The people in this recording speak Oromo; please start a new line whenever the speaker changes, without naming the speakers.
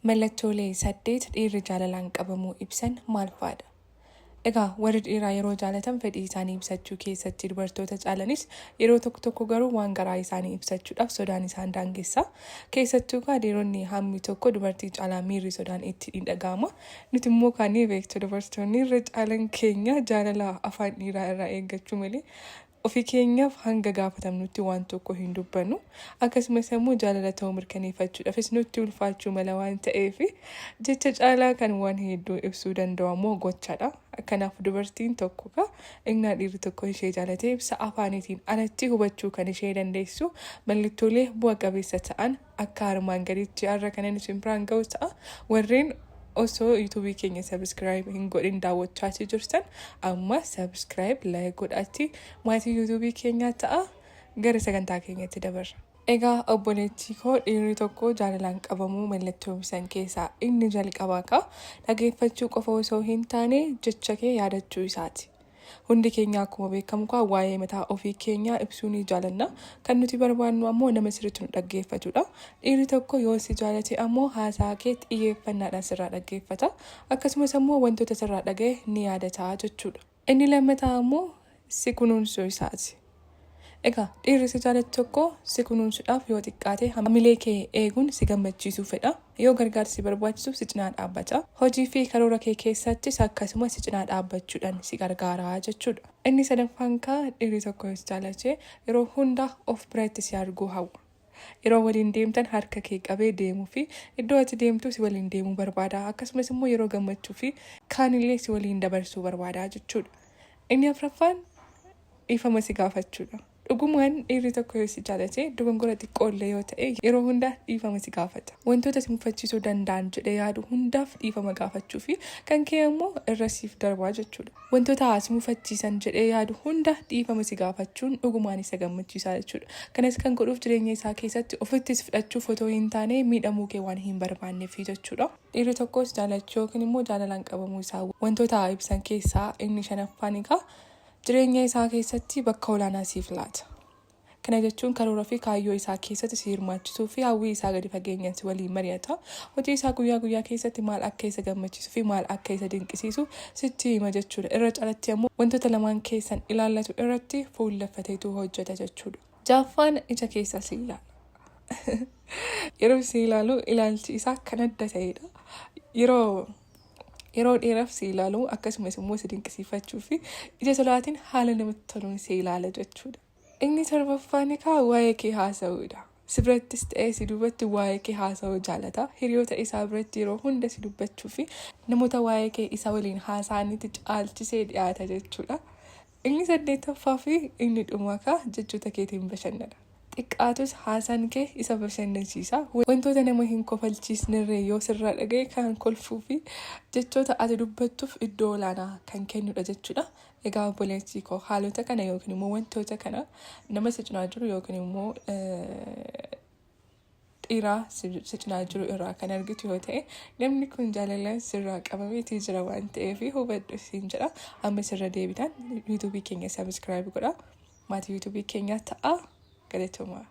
Mallattoolee 8 dhiirri jaalalaan qabamuu ibsan maal fa'aadha? Egaa warri dhiiraa yeroo jaalatan fedhii isaanii ibsachuu keessatti dubartoota caalanis yeroo tokko tokko garuu waan garaa isaanii ibsachuudhaaf sodaan isaan daangessa. Keessattuu kaa dhiironni hammi tokko dubartii caalaa miirri sodaan itti ni dhaga'ama. Nuti immoo kaa ni beektu dubartoonni irra caalan keenya jaalala afaan dhiiraa irraa eeggachuu malee Ofii keenyaaf hanga gaafatamnutti waan tokko hin dubbannu. Akkasumas ammoo jaalala ta'uu mirkaneeffachuudhaafis nutti ulfaachuu mala waan ta'eef jecha caalaa kan waan hedduu ibsuu danda'u ammoo gochadha. Kanaaf dubartiin tokko ka innaa dhiirri tokko ishee jaalate ibsa afaaniitiin alatti hubachuu kan ishee dandeessu mallattoolee bu'a qabeessa ta'an akka armaan gadiitti har'a kanan isin biraan ga'u ta'a. Warreen osoo YouTube keenya subscribe hin godhin daawwachaa jirtan amma subscribe like godhaatti maatii YouTube keenyaa ta'a. Gara sagantaa keenyatti dabarra. Egaa obboleettii koo dhiirri tokko jaalalaan qabamuu mallattoo ibsan keessaa inni jalqabaa ka dhageeffachuu qofa osoo hin taane jecha kee yaadachuu isaati. Hundi keenya akkuma beekamu kaa waa'ee mataa ofii keenyaa ibsuu ni jaalanna. Kan nuti barbaannu ammoo nama sirriitti nu dhaggeeffatudha. Dhiirri tokko yoo si jaalate ammoo haasaa kee xiyyeeffannaadhaan sirraa dhaggeeffata. Akkasumas ammoo wantoota sirraa dhaga'e ni yaadata jechuudha. Inni lammataa ammoo si kunuunsuu isaati. Egaa dhiirri si jaalatu tokko si kunuunsuudhaaf yoo xiqqaate hamilee kee eeguun si gammachiisuu fedha. Yoo gargaarsi si barbaachisu si cinaa dhaabbata. Hojii fi karoora kee keessattis akkasuma si cinaa dhaabbachuudhaan si gargaara jechuudha. Inni sadaffaan kaa dhiirri tokko yoo si jaalate yeroo hunda of biratti si arguu hawwa. Yeroo waliin deemtan harka kee qabee deemuu fi iddoo ati deemtu si waliin deemuu barbaada. Akkasumas immoo yeroo gammachuu fi kaanillee si waliin dabarsuu barbaada jechuudha. Inni afraffaan dhiifama si gaafachuudha. Dhugumaan dhiirri tokko yoo si jaalate dogongora xiqqoo illee yoo ta'e yeroo hunda dhiifama si gaafata. Wantoota si mufachiisuu danda'an jedhee yaadu hundaaf dhiifama gaafachuu fi kan kee ammoo irra siif darbaa jechuudha. Wantoota si mufachiisan jedhee yaadu hunda dhiifama si gaafachuun dhugumaan isa gammachiisaa jechuudha. Kanas kan godhuuf jireenya isaa keessatti ofittis fudhachuuf otoo hin taane miidhamuu kee waan hin barbaanneef jechuudha. Dhiirri tokko si jaalachuu yookiin immoo jaalalaan qabamuu isaa wantoota ibsan keessaa inni shanaffaan egaa Jireenya isaa keessatti bakka olaanaa siif laata. Kana jechuun karoora fi kaayyoo isaa keessatti si hirmaachisuu fi hawwii isaa gadi fageenyaan si waliin mari'ata. Hojii isaa guyyaa guyyaa keessatti maal akka isa gammachiisu fi maal akka isa dinqisiisu sitti hima jechuudha. Irra caalatti ammoo wantoota lamaan keessan ilaallatu irratti fuulleffateetu hojjeta jechuudha. Ja'affaan ija keessa si ilaala. Yeroo si ilaalu ilaalchi isaa kan adda ta'edha. Yeroo Yeroo dheeraaf si ilaalu akkasumas immoo si dinqisiifachuu fi ija tolaatiin haala namatti toluun si ilaala jechuudha. Inni torbaffaan egaa waa'ee kee haasa'uudha. Si birattis ta'ee si duubatti waa'ee kee haasa'uu jaalata. Hiriyoota isaa biratti yeroo hunda si dubbachuu fi namoota waa'ee kee isa waliin haasa'anitti caalchisee dhiyaata jechuudha. Inni saddeettaffaa fi inni dhumaa kaa jechoota keetiin bashannana. Xiqqaatus haasaan kee isa bashannansiisa. Wantoota nama hin kofalchiisnerree yoo sirraa dhaga'e kan kolfuu fi jechoota ati dubbattuuf iddoo olaanaa kan kennudha jechuudha. Egaa obboleettii koo haalota kana yookiin immoo wantoota kana nama si cinaa jiru yookiin immoo dhiiraa si cinaa jiru irraa kan argitu yoo ta'e namni kun jaalala sirraa qabameetii jira waan ta'eef hubadhu siin jedha. Amma sirra deebiidhaan yuutuubii keenya sabiskiraayib godha. Maatii yuutuubii keenyaa ta'a. Galatoomaa.